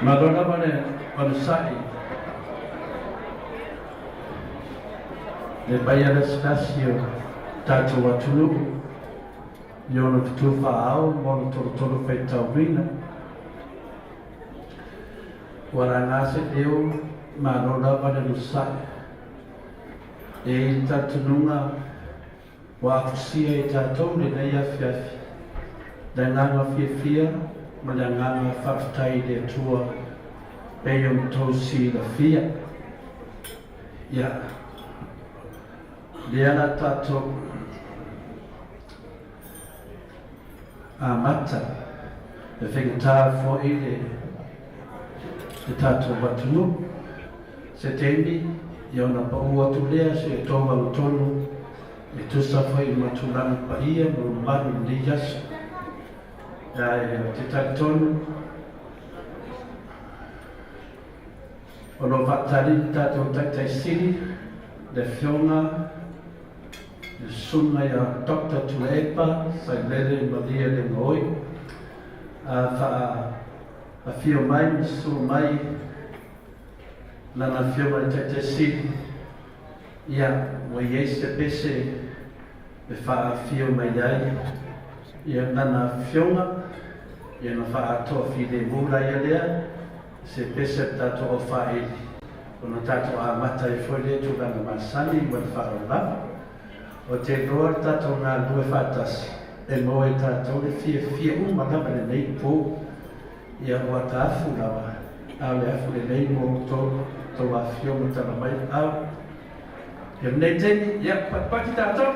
Malo lava le onosai le mai a lasilasi o tatou atunuu i ona fetu faaao ma ona tolotolo faitauina. Ua laga se leo, malo lava le onosai. E i ai le talitonuga Ua afusia e tatou lenei afiafi le agaga fiafia ma le agaga faafetai i le Atua pei ona outou silafia. Ia, lea la tatou amata e faigata foi le le tatou atunuu. Se taimi, ia ona pau atu lea se i tou agatonu e tusa foi ma tulaga paia ma mamalu i lenei aso. Ae ou te talitonu o lo o faatali le tatou Taitai Sili, le Afioga le Susuga ia Doctor Tuilaepa Sailele Maria Legaoi, a faa-afio mai ma susu mai Lana Afioga i le Taitai Sili, ia, ua i ai se pese e faa-afio mai ai ia Lana Afioga, ia ona faaatoa filemu laia lea, se pese a le tatou aufaaeli, ona tatou amata ai foi lea tulaga masani ma le faaaloalo lava. Ou te iloa le tatou galulue faatasi, e maua e tatou le fiafia uma lava i lenei po. Ia ua ta afu lava, a o le afu lelei mo outou, tou afifio ma tala mai au. Ia lenei taimi, ia patipati tatou.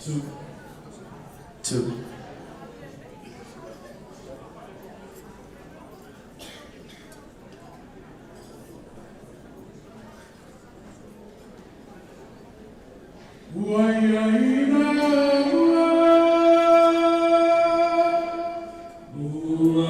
Two. Two. Ua i ai la ua, ua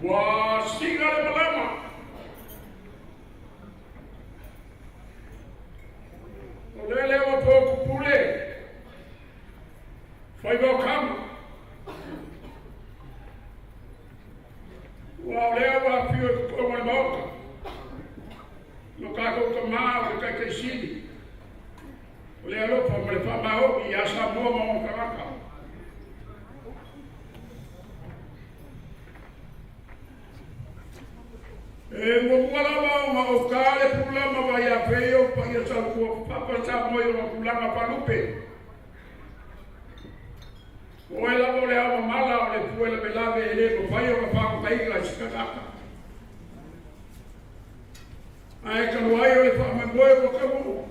Ua siga le malama. O lea lea ua po pule. Faiva o kama. Ua o lea ua afio i totonu o le Maota. Lo tatou tamā o le Taitaisili. O le alofa ma le faamaoni ia Samoa ma ona tagata. E muamua lava ona ou ta le pula ma vaiafei ou paia sautua papa Samoa i ona tulaga faalupe. O oe lava o le ao mamala o le pue lavelave e le mafai ona faagotaina i se tagata. Ae talu ai o le faamoemoe ua taunuu,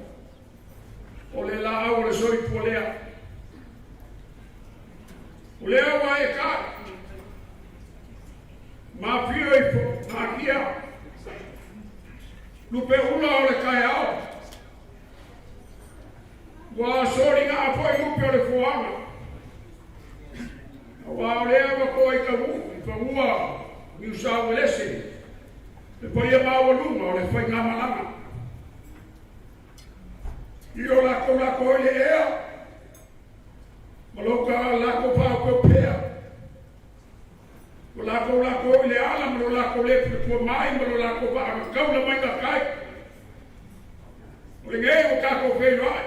o le laau o le soifua lea. O lea ua e tae, ma afio i Nakia, lupe ula o le taeao, ua soligaa foi lupe o le foaga, aua o lea ua toa i taunuu i fanua Niu Sauelese, le paia maualuga o le faigamalaga. I o lakou lako ai le ea, ma lo ka lakou faaopeopea. Ua lakou lako i le ala ma lo lakou le pulepua mai ma lo lakou faagakaula mai kai. O lenei ua tatou feiloai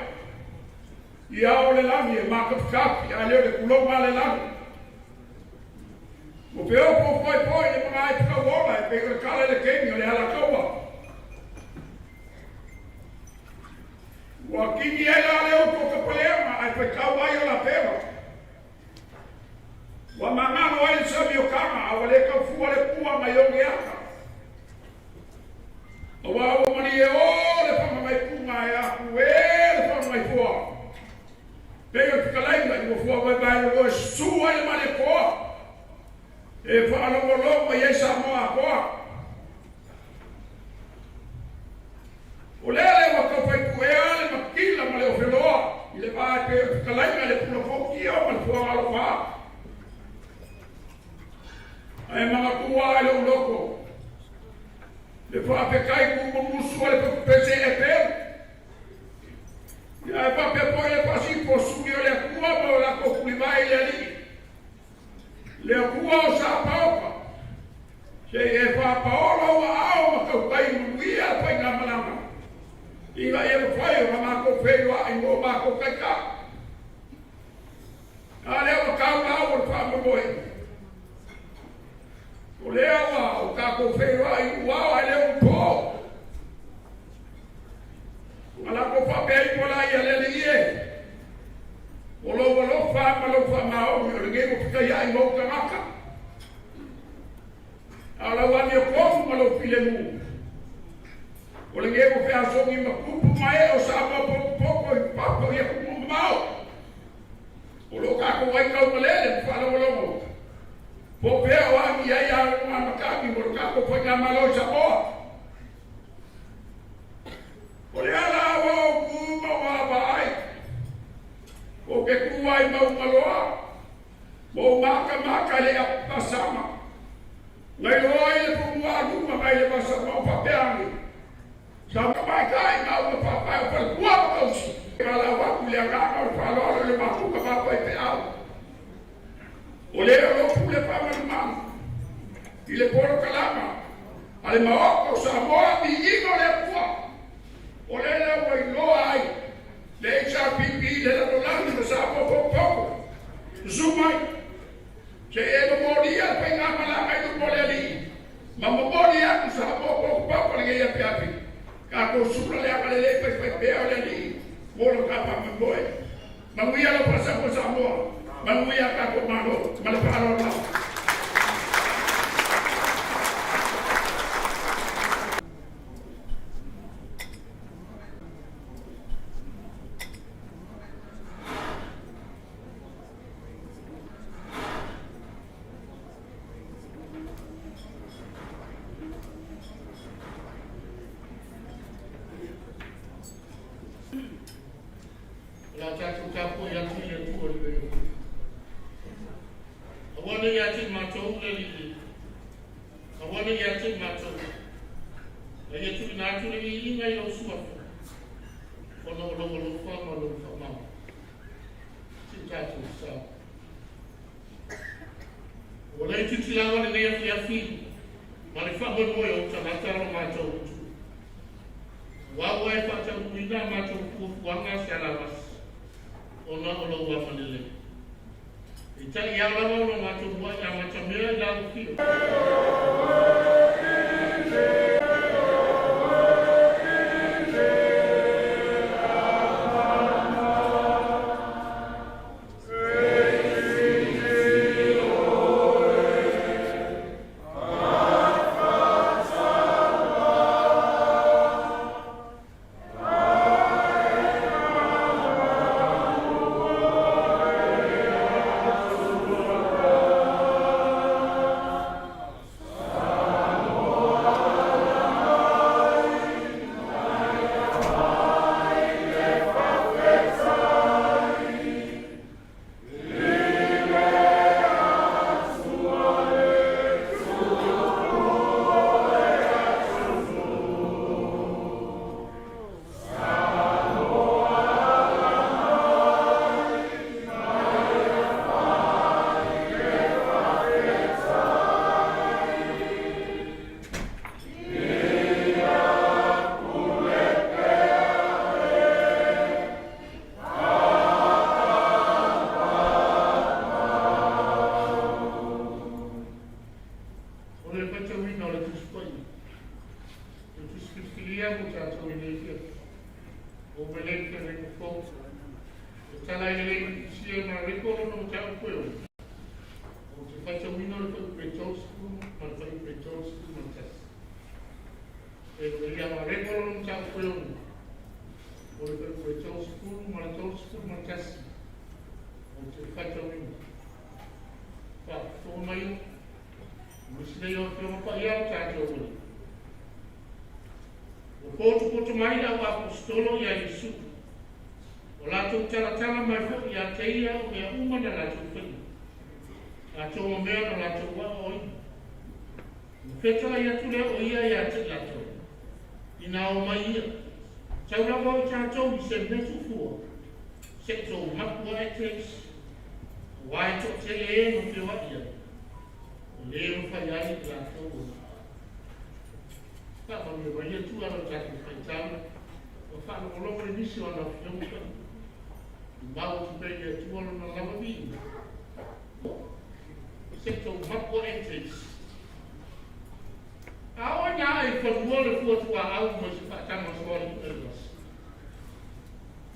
i ao o le lagi e makafikafi ae le o le kulou a le lagi. Ua feofo foi foi le magae tukauola e pei o le kala i le taimi o le alataua. Ua kini ai la le utu o ka paleaga ae faitau ai o lapega. Ua magalo ai le sami o kaga a ua le taufua le pua mai o ata. Aua ua malie o le whangangai e aku e le whangangai fua. Pei o te kalainga i ua fua vai vai lo e su ai le male koa. E whaalongolongo mai ai sa moa koa. O lea le ua tau fai ea le makila ma le ofeloa i le vae pe o te kalainga le pula fautia ma le fuaga alofa. Ae magatua ai le uloko. Le faafetai ku mamusu a le pese e peu. Ia e faapea foi le fasipo suli o le Atua ma o latou tulivae i le Alii. Le Atua o sa paopa. Se e faapaolo ua ao ma tautai manuia le faigamalaga. Ina ia mafai ona matou feiloai mo matou taitao. A lea ua tau lau o le faamoemoe. O lea ua o tatou feiloai ua ao ae le o po. A latou faapea ifo la ia le Alii e. O lou alofa ma lou faamaoni o lenei ua fetaiai ma ou tagata. A lau amiotonu ma lou filemu. O lenei ua feasogi ma tupu ma e o Samoa pokopoko i fafo i atunuu mamao. O lo tatou ai taumalele ma faalogologo. Po pea o agi ai a o ngā matagi mo le tatou faigamalo i Samoa. O le ala ua o ku ma o vaavaai. O ke ku ai maungaloa. Ma o makamaka le apasama. Ngai loa i le pumua luma ngai le masama o fapeagi. Sa mai kai ma uma papai o pale kua ma kausi. Ka lau aku le agaga o le faaaloalo i le mafuga mapai peau. O le o lo pule faamalumalu i le polokalama a le maota o Samoa viiga o le Atua. O le la ua iloa ai le HRPP le lalolagi ma Samoa pokopoko. Susu mai, se e momolia le faigamalaga i luma o le Alii. Ma momoli atu Samoa pokopoko lenei afiafi. Tatou sula le agalelei faifaipea o le Alii mo lo ta faamoemoe. Manuia lau faasapo Samoa, manuia tatou Malo, ma le faaaloalo lava. La tatou tapuai atu i le Atua le leo. Aua ne ia te matou le Alii. Aua ne ia te matou. A ia tuuina atu le viiga i lou suafa. Ona o lou alofa ma lou faamau. Si o tatou sao. Ua le itiiti lava lenei afiafi ma le faamoemoe o tagata o matou utu. Ua ua e faataunuuina a matou fuafuaga se alavasi, ona o lou agalelei. Peitai, e ao lava ona matou muai amatamea i lau afio. faitauina o le fuaiupu e 30 ma le fuaiupu e 31. E ia mareko lona mataupu e 6, o le fuaiupu e 30 ma le 31 ou te faitauina. Faafofoga mai, nisi nei o Afioga Paia o tatou Alii. Ua potopoto mai le au aposetolo ia Iesu. O latou talatala mai foi ia te ia o mea uma na latou faia. Latou o mea na latou aoaoina. Na fetalai atu lea o ia ia te i latou. Ina o mai ia. Tau lava o tatou i se mea tuufua. Se tou mapu ae te isi. Auā e toatele e na feoai ai. O le mafai ai i latou o na. Faamanuia mai le Atua lau tatou faitau ma faalogologo i nisi o ana afioga paia. Tumau atu pea i le Atua lona lava viiga. Se tou mapu ae te isi. A oo ina ae i fanua le fua tuaau mai se faataga soaliiga i le vasa,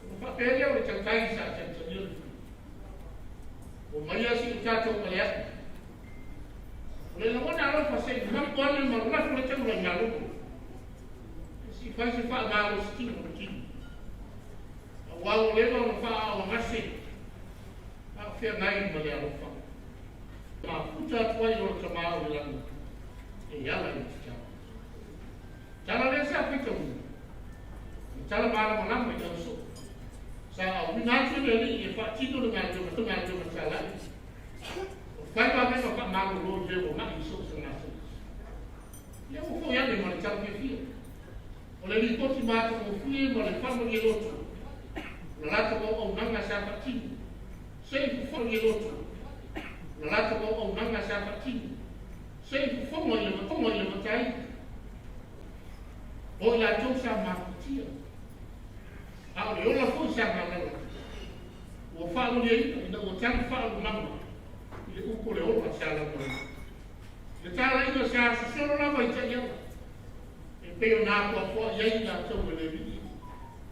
ona faapea lea o le tautai sa taitaia le fua. Ua maia si o tatou aleaʻi. O le lagona alofa se i mapu ane ma lafo le taula i malogo. E si fai se faamalositino o le tino. Auā ua leva ona faaaaogase a o feagai ma le alofa. Mafuta atu ai lona Tama o le lagi e ala i le tatalo. Tala lea sa faitauina, o le tala malamalama i ausoo. Sa auina atu e le Alii e faatino le galuega talai. O faiva avega faamalolo i le ua ma'i i so o se gasegase. Ia ua foi ane ma le tala fiafia. O le lipoti matagofie ma le faamalie loto o le latou auaunaga sa faatino. Se i fofoga i loto o le latou auaunaga sa faatino. Se i fofoga i le fofoga i le matai o i latou sa mafatia. A o le ola foi sa galala ua faamalieina ina ua tali faaulumaga i le upu o le ola sa laumaina. I le talaiga sa sosolo lava i taiala e pei ona apoapoai ai i latou e le vii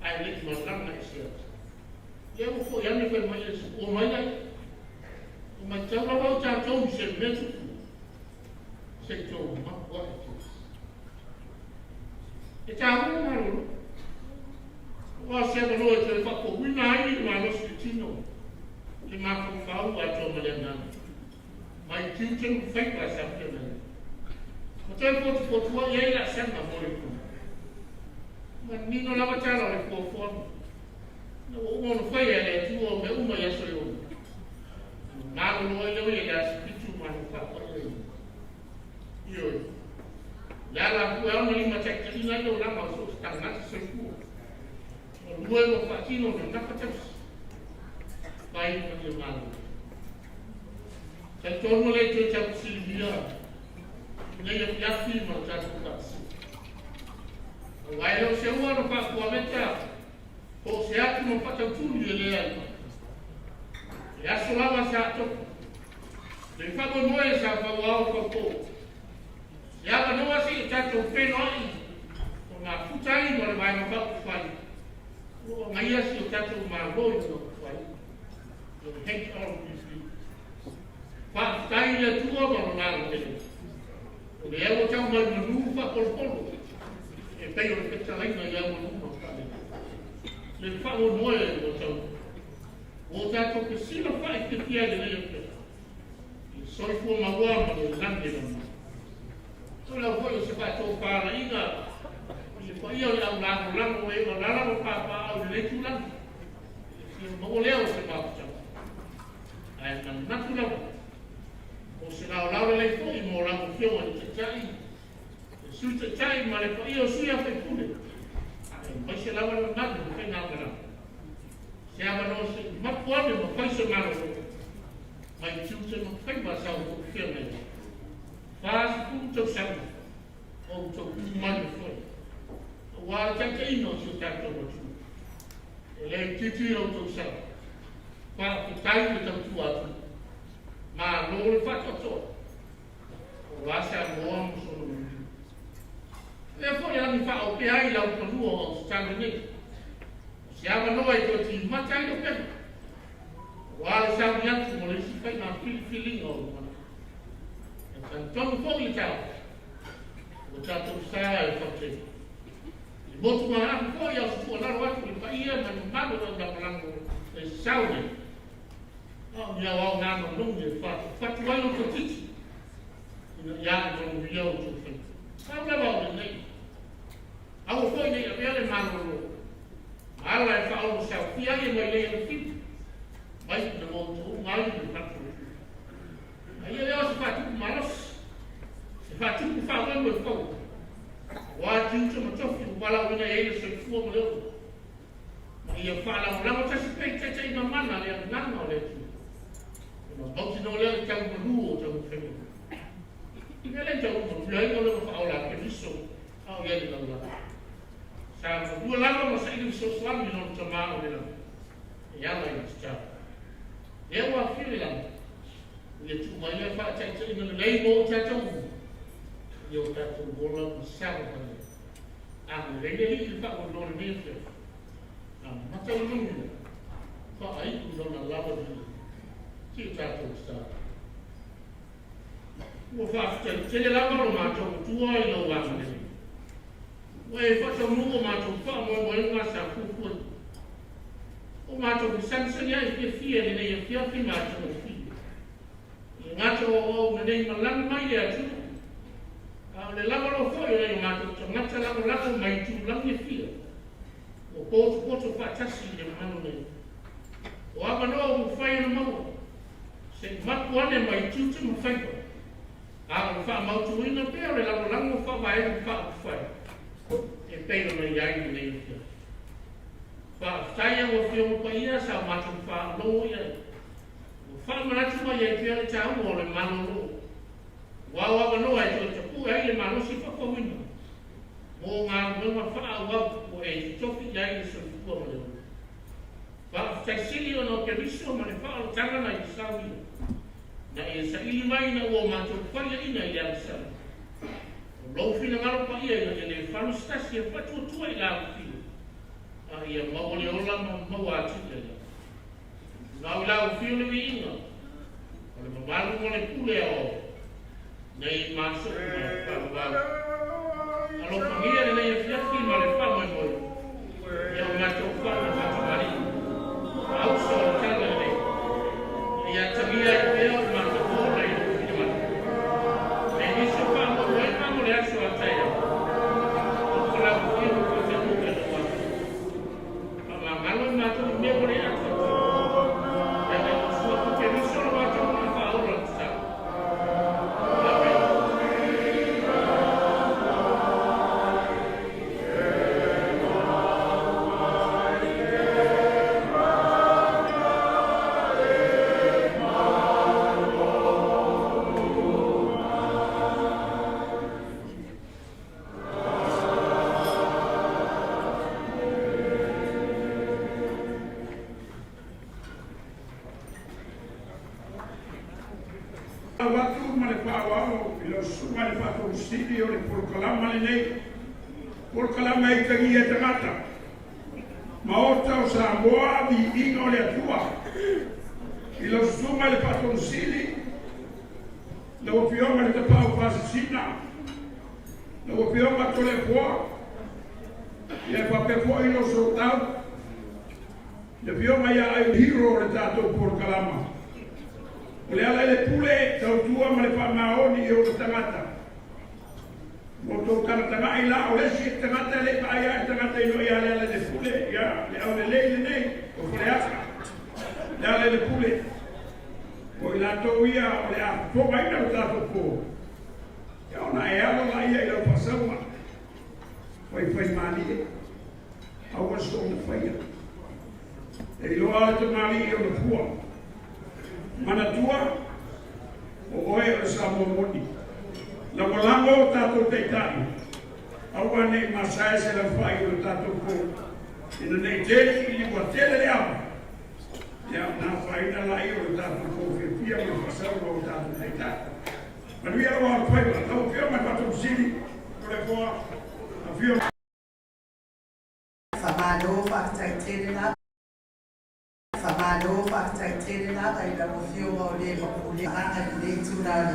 ae le i malaga ese atu. Ia ua foi ane fai mai Iesu, ua mai ai. Ua matau lava o tatou i se mea tupu, se i tou mapu ae te. E taua malolo. Ua se avanoa e toe faapouina ai le malosi o tino, le mafaufau atoa ma le agaga. Mai tiute ma faiva sa feagai. Ma toe potupotua i ai laasaga mo le lumanai. Manino lava tala o le fuafuaga. Ina ua uma ona faia e le Atua o mea uma i aso e 6. Ona malolo ai lea o ia i le aso 7 ma ana faapaia ai. Ioe. O le ala a pue ao na limataitaiina ai le olaga o so o se tagata soifua. Ua lua ua faatino na nafa tausi. Fai ma ia malolo. Talitonu le toe taufesilia i lenei afiafi ma le tatou faatasi. Aua e le o se ua na faapuameta po o se atu na faatautuli e leai. E aso lava sa tofu. Le faamoemoe sa fauao faupo. Se avanoa se i o tatou fenoai o mafuta ai ma le vaega faaupufai. O lo o agaia si o tatou Malo i lona upufai. O le HRPP. Faafetai i le Atua ma lona agalelei. O lea ua tau mai manu faapolopolo e pei o le fetalaiga i aualuma faalele. Le faamoemoe ua tau ua o tatou fesilafai fiafia i lenei afiafi i le soifua maua ma le lagi e lagi. O lau foi o se faatofalaiga i le paia o le au lagolago e o alaala ma papaaao i lenei tulaga. E fia maua lea o se mafutaga. Ae manatu lava, o se laolao lelei foi mo lau Afioga i le Taitai, le Sui Taitai ma le paia o sui usufono, aemaise lava le mamalu o le faigamalaga. Se avanoa se i mapu ane ma fai se malologa mai tiute ma faiva sa outou feagai ai. 40 tausaga o outou tu mai le foe, aua le taitaiga o si o tatou atunuu. E le itiiti lo outou sao. Faafetai le tautua atu. Malo le faatoatoa. Aua Samoa ma sona manuia. Lea foi lagi faaopea ai lau fanua o Ausetalia nei. O se avanoa e toe timata ai le upega. Aua le sauni atu mo le isi faiga filifiliga o lumanai. E talitonu foi le taofi, ua tatou sa e fautele. I motugaafa foi a o se tuualalo atu i le paia ma le mamalu o le au lagolago e sau nei, a o ni aoaoga manogi e fatufatu ai outou titi ina ia alu manuia outou faiva. Pau lava o lenei, aua foi ne i avea le malolo ma ala e faaono saofia ai e mailei a le fili mai ina ua outou uma ai le fatu o Tua. A ia lea o se faatupu malosi, se faatupu faamoemoe fou, aua tiute ma tofi ua valaauina i ai le soifua ma le ola, ma ia faalagolago tasi pea i taitaiga mana a le agaga o le Atua, ona mautinoa lea le tau malu o taumafaiga uma. I mea lea i tau manuia ai o lea ua faaola a Keriso a o i ai le lalolagi. Sa malua lava ma saili fesoasoani i lona Tama o le lagi e ala i le tatalo. Lea ua afio i lagi, ua ia tuu mai lea faataitaiga lelei mo i tatou uma, ia o tatou ola ma savavali ai. Agalelei le Alii i le faamoemoe o lenei afiafi, amata le manuia, faaiu i lona lava viia. Seia tatou tatalo. Ua faafetai tele lava lo matou Atua i lou agalelei. Ua e faataunuu o matou faamoemoega sa fuafuaina. Ua matou fesagisagi ai fiafia i lenei afiafi matagofie. E le gata o auauna nei malaga mai le atunuu, a o le lava loa foi o nai o matou tagata lagolago mai itulagi e fia, ua potopoto faatasi i le mamalu nei. O avanoa ua mafai ona maua, se i mapu ane mai tiute ma faiva, a o le faamautuina pea o le lagolago faavae faaupufai e pei ona i ai lenei afiafi. Faafetai au Afioga Paia sa o matou faalogo i ai. Ua faamanatu mai ai pea le taua o le malolo. Ua o avanoa e toe tapue ai le malosi faafouina mo galuega faaauau ua e totofi i ai le soifua ma le ola. Faafetai sili ona o Keriso ma le faaolataga na ia sau ia, na ia saili mai ina ua o matou faiaina i le agasala. O lou finagalo paia ina ia le falu se tasi e faatuatua i la ufio, a ia maua le ola ma maua atili ai lava. Nau i la ufio le viiga, o le mamalu ma le pule aoao, nei ma soo ma le faavavau. Alofagia lenei afiafi ma le faamoemoe ia o matou fana faatamalii ma ausa o le tala lelei, ina ia atagia ai pea o le matou ola i lou finagalo. E nisi o faamoemoega mo le aso a taeao, alofa lau Afioga faataunuu e lou Atua. Faamagalo i matou i mea ua le atoatoa. Leaga i lou suafa Keriso lo matou maa faaola le tatalo. Amene. Lau atu ma le faaaloalo i lau susuga i le Faatonu Sili o le polokalama lenei, polokalama e itagia e tagata, Maota o Samoa, Viiga o le Atua. I lau susuga i le Faatonu Sili, lau Afioga i le Tapaau Faasisina, Lau Afioga Toleafoa, ia e faapea foi lou sootau, le Afioga ia Ai Hero o le tatou polokalama. O le ala i le pule, tautua ma le faamaoni i ona tagata. Mo tou tagatagai la, o le isi tagata e le i vaai lava i le tagata i noia le ala i le pule, ia, le aulelei lenei o Faleata, le ala i le pule. O i latou ia o le a fofogaina le tatou po. Ia ona e alo laia i lau faasauga, faifaimalie, aua soona faia. E iloa le tamalii i ona fua. Manatua, o oe o le Samoa moni. Lagolago o tatou taitai, aua ne i masae se laufai o le tatou po, ina ne i tele i ua tele le ava, ia ona afaina laia o le tatou po fiafia ma le faasauga o tatou taitai. Manuia lau alofaiva, lau Afioga i le Faatonu Sili, Toleafoa, Afio. Faamalo faafetai tele lava. Faamalo faafetai tele lava i lau Afioga o le ma pulea i lenei itula le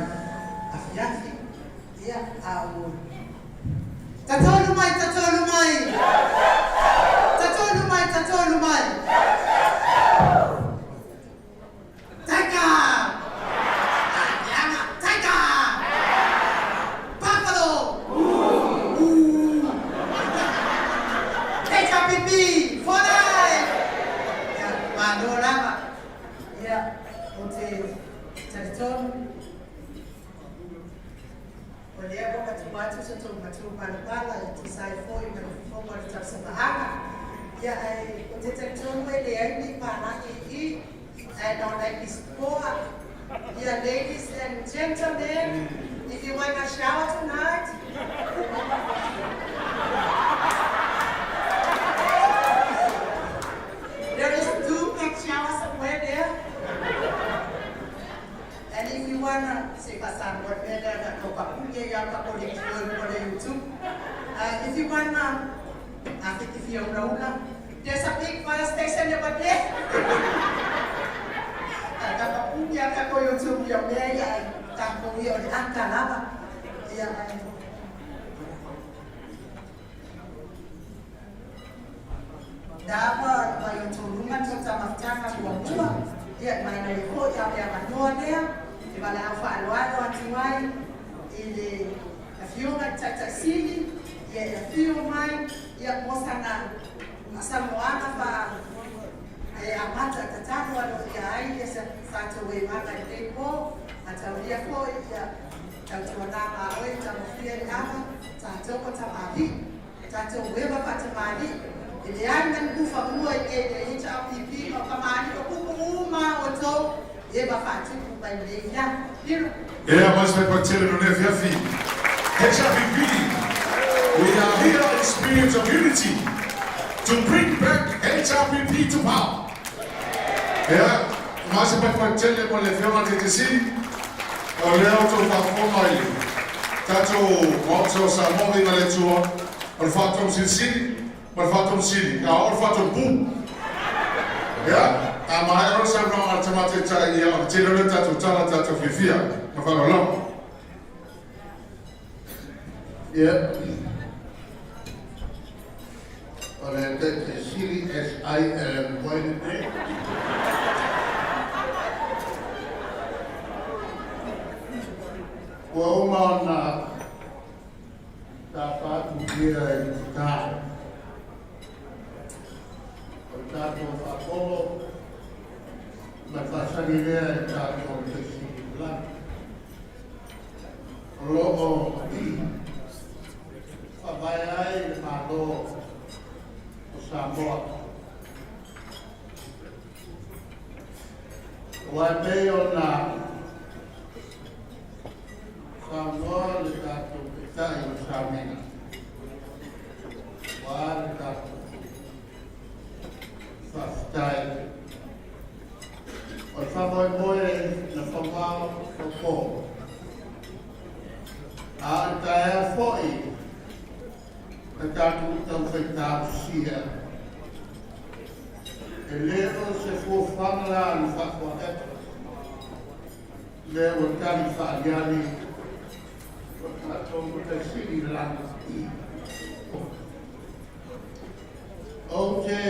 afiafi. Ia, a o Tatolu mai, tatolu mai! Tatolu mai, tatolu mai! Taika! Leaga, taika! Buffalo! Ooh! HRPP! For life! Ia, malo lava. Ia, ou te talitonu, o lea ua matua atu so tou matua palapala e tusa ai foi ma le fofoga o le tausavaaga. Ia, ae ou te talitonu e leai ni palagi i i, ae na ona isipoa. Ia, ladies and gentlemen, if you want a shower tonight, there is two big showers somewhere there. And if you wanna se fasamoa le mea lea na tou papuli ai lava ka kolekio i luga o le YouTube. If you wanna afe te fia ulaula, there's a big fire station over there. Ka papuli lava tatou YouTube ia mea ia ai tatou ia o le ata lava. Ia ai. Dava mai o tou luma tou tamafutaga muamua, ia mai nei foi a le avanoa lea e valaau faaaloalo atu ai i le Afioga i le Taitai Sili, ia e afio mai ia mo sana Samoaga fa e amata tatalo aloaia ai ia sa tatou eimaga i lenei po, a taulia foi ia tautuanaga a oe taumafia le ava tatou o tamalii. Tatou eva faatamali'i, e leai na ni kufa mua i e le HRPP ma kamali'i o kupu uma outou eva faatupu mai nei ia. Hiro. Ea mais vai partir no afiafi. HRPP, we are here in spirit of unity to bring back HRPP to power. Ea, mais vai partir mo le afioga le Tesi, o lea o tou faafofoga i le tatou Maota o Samoa ma le Atua, o le faatonu silisili ma le faatonu sili, a o le faatonu pu. Ea, a maea loa le saunoaga a le Tama Taitai, ia ona tele lea o tatou tala tatou fiafia. Ma faaaloalo lava. Ia, o le Taitai Sili SILMY lenei. Ua uma ona tapa atu ia i le tatalo. O le tatou faapolo ma le faasagi lea i le tatou Taitai Sili i lagi. O lo o faavae ai le Malo o Samoa. Aua e pei ona saunoa le tatou Taitai o Samoa, ua le tatou faafetai. O le faamoemoe na faumao faupo. A o le taeao foi na tatou taufai talosia. E le o se fuafuaga la a le faafuaepa lea ua tali faaliali o tatou Matai Sili i le lagi. Ou te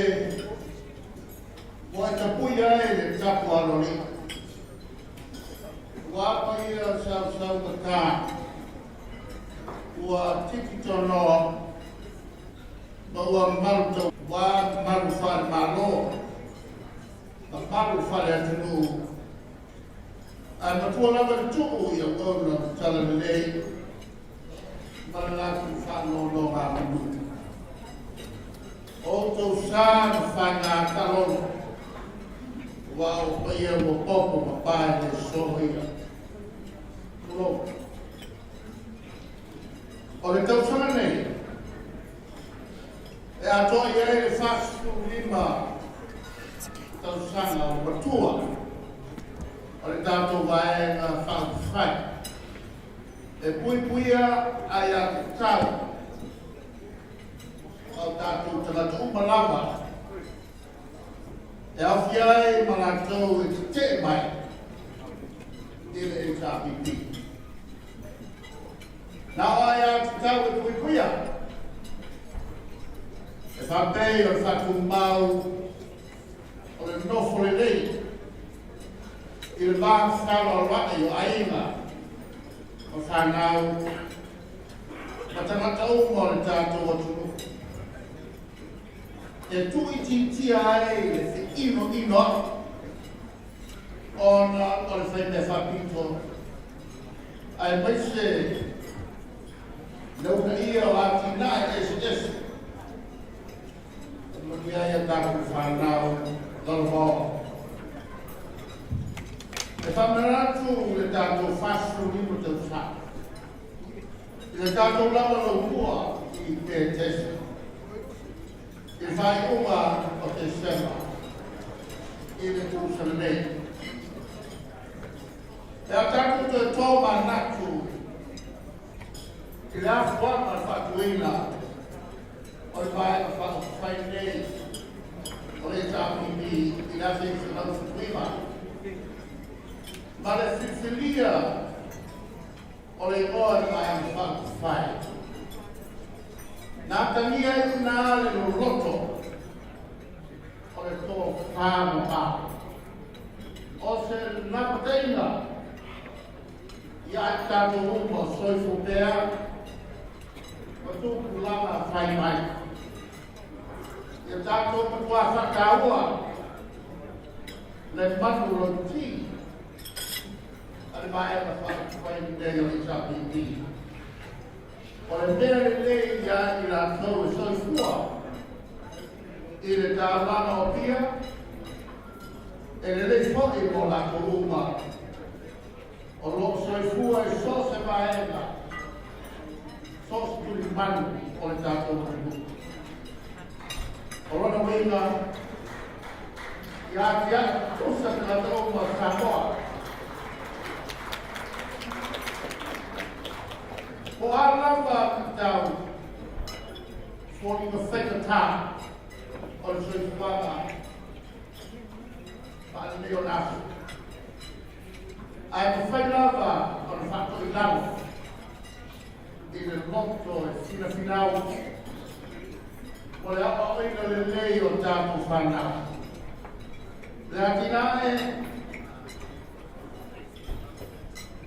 muai tapui ai le tapu aloalii. Ua paia sausaugata, ua tiki tonoa ma ua malu tau, ua malu faale-Malo ma malu faale-atunuu, ae matua lava le tuu i auauna o le talalelei ma le latou faanonogamanu. O outou sa ma faiga talono, aua o paia ua popo ma pae le soloia. Tulou. O le tausaga nei, e atoa i ai le 45 tausaga o le matua o le tatou Vaega Faaupufai e puipuia aiatatau a o tatou tagata uma lava e aofia ai ma latou e tetee mai i le HRPP. Na o aiātatau e puipuia, e faapei o le faatumau o le nofo lelei i le va fealoaloa'i o aiga ma fanau ma tagata uma o le tatou atunuu e tuuitiitia ai le feʻinoʻinoa'i ona o le faimea faapito aemaise le uunaia o atinae eseese e manuia ai a tatou fanau lalovaoa. E faamanatu le tatou 45 tausaga i le tatou lava laumua i Petesa i le faaiuga o Tesema i le tausaga nei. Pe a tatou toe tomanatu i le afuaga faatuina o le Vaega Faaupufai nei o le HRPP i le 1979 ma le filifilia o le igoa o le Vaega Faaupufai, na atagia ai i ina le loloto o le tofa mamao o se lapataiga ia i tatou uma o soifua pea ma tupulaga fai mai. Ia tatou matuā faataua le manu lauti a le Vaega Faaupufai lenei o le HRPP. O le mea lelei ia i latou e soifua i le taulaga o Apia, e lelei foi mo latou uma o lo o soifua i so o se vaega, so o se tulimanu o le tatou atunuu. O lona uiga, ia atiae tutusa tagata uma o Samoa. Po o a lava luitau, foliga faigata o le soifuaga faalelei o le aso, ae mafai lava ona faatoilalo i le loto e finafinau mo le aoaoina lelei o tatou fanau. Le atinae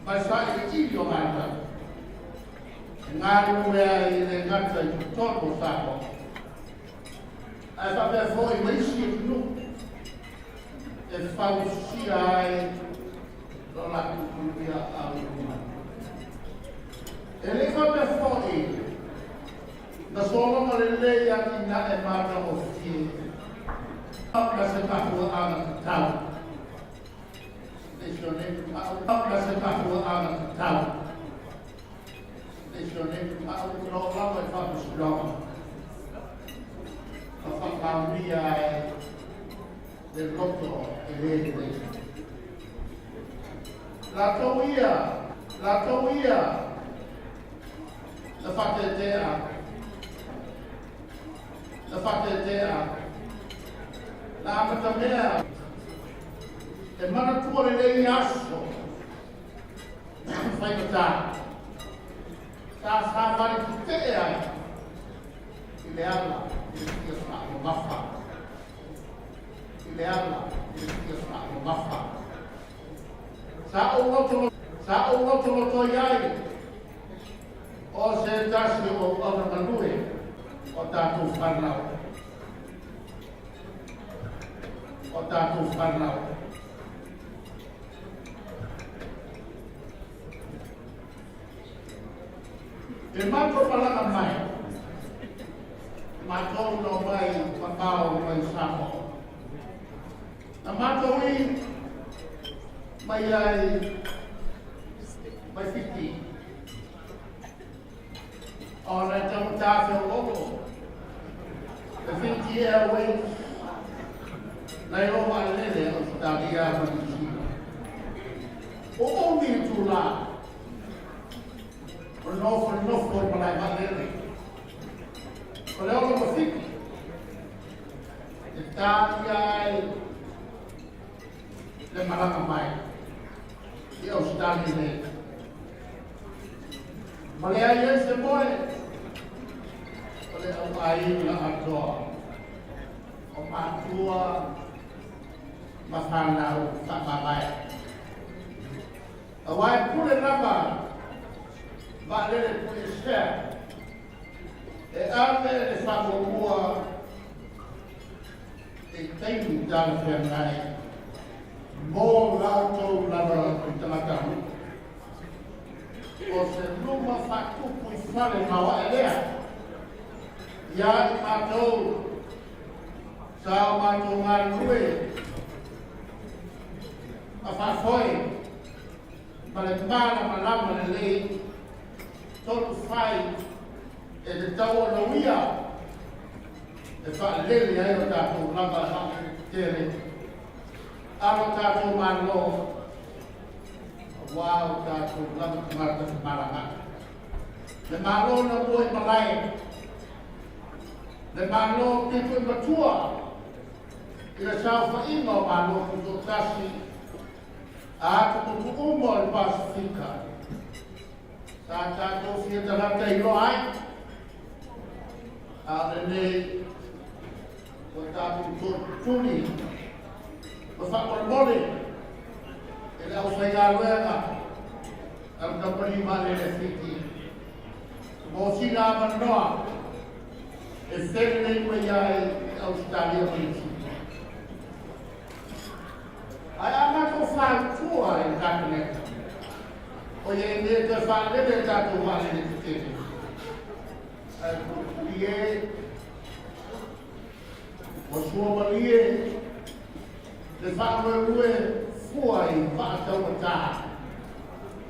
ma le sailiili o galuega e galulue ai e le gata i totonu o Samoa, ae faapea foi ma isi atunuu e fausia ai lo latou manuia auiluma. E le i faapea foi na sologa lelei atinae matagofie ma se mafuaaga tatau. Ma se mafuaaga tatau. Na oo lava i faamasinoga ma faamaonia ai le loto e le lelei. Latou ia, latou ia na faatetea, na faatetea, na amatamea e manatua lelei aso faigata sa savali tetee ai i le ala i le fia faamamafa, i le ala i le fia faamamafa. Sa ou loto, sa ou lotolotoi ai o se tasi o auauna galue o tatou fanau, o tatou fanau. E matou malaga mai, matou na omai mamao mai Samoa. Na matou i mai ai mai Fiti. Ona e taugata feoloolo le Fiji Airways nai lo vaalele a Ausetalia ma Niu Sila. Ua umi itulā o le nofonofo i malae vaalele. O le 6 ma 7 e tāia ai le malaga mai i Ausetalia nei. Ma leai ai se moe o le auaiga atoa o matua ma fanau faamavae. Auā e pule lava vaalele puleesea e ave le faamuamua i taimi talafeagai mo la outou lava i tagatanuu. O se luma faatupu i fale maoae lea ia i matou sa o matou galulue ma faafoe ma le malamalama lelei tonu fai e tatau ona uia e faalele ai o tatou lava tele a lo tatou Malo auā o tatou lava tagata femalagaai. Le Malo na mua i malae, le Malo pito i matua i le saofaiga o Malo Tutoatasi a atumotu uma o le Pasefika sa tatou fia tagata iloa ai, a o lenei ua tatou tootuli ma faamolemole e le aufaigaluega a le Kamupani Vaalele a Fiti mo sina avanoa e felelei mai ai i Ausetalia ma Niu Sila. Ae a matou fautua i le Kapeneta, o ia i mea toe faalele a tatou vaalele tetele, ae pulipuli e ua suamalie le faamoemoe fua i vaa taumatā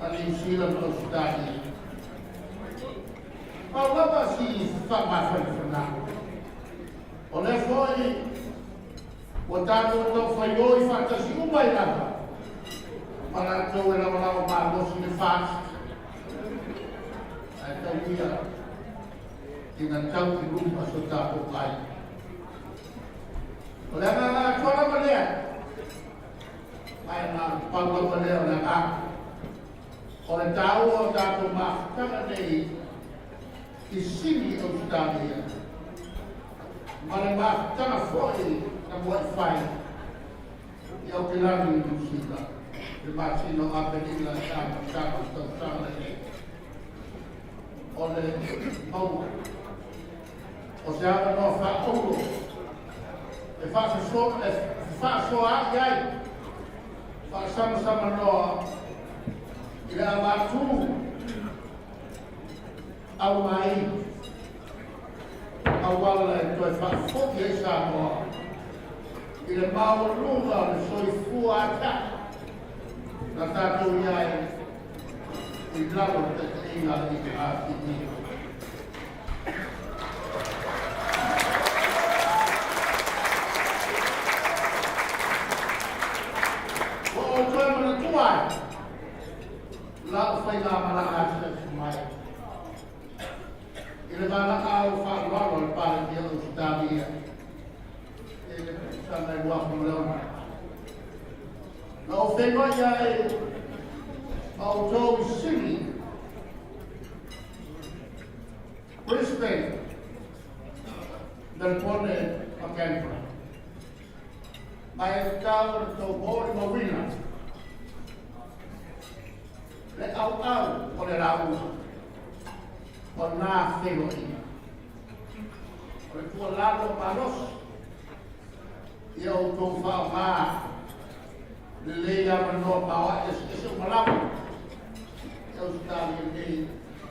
a Niu Sila ma Ausetalia. Pau lava si faamafanafanaga, o lea foi ua tatou taufaioi faatasi uma ai lava ma latou e lagolago malosi le FAST, ae tau ia ina tau i luma so tatou ai. O le agaga atoa lava lea, ma e na o le pau lava lea o le agaga. O le taua o tatou mafutaga nei i Sini Ausetalia ma le mafutaga foi na muai fai i Aokelani i Niu Sila i le masina o Aperila i le amataga o le tausaga lenei. O le maua o se avanoa faaauuro e fefaasoaai ai faasamasamanoa i le avatū aumai auala e toe faafoi ai Samoa i le maualuga o le soifua atiae na tatou i ai i lalo o le taitaiga a le HRPP. Ua ou toe manatua ai lau faigamalaga asiasi mai i le valaau faaaloalo a le Palemia o Ausetalia i le tausaga e 2006. Na ou feiloai ai ma outou i Sini, Brisbane, Melbourne ma Canberra. Ma e tatau ona tou molimauina le auau o le lauga o nā feiloaiga. O le tuualalo malosi ia outou faaaoga lelei avanoa maoae eseese uma lava i Ausetalia nei.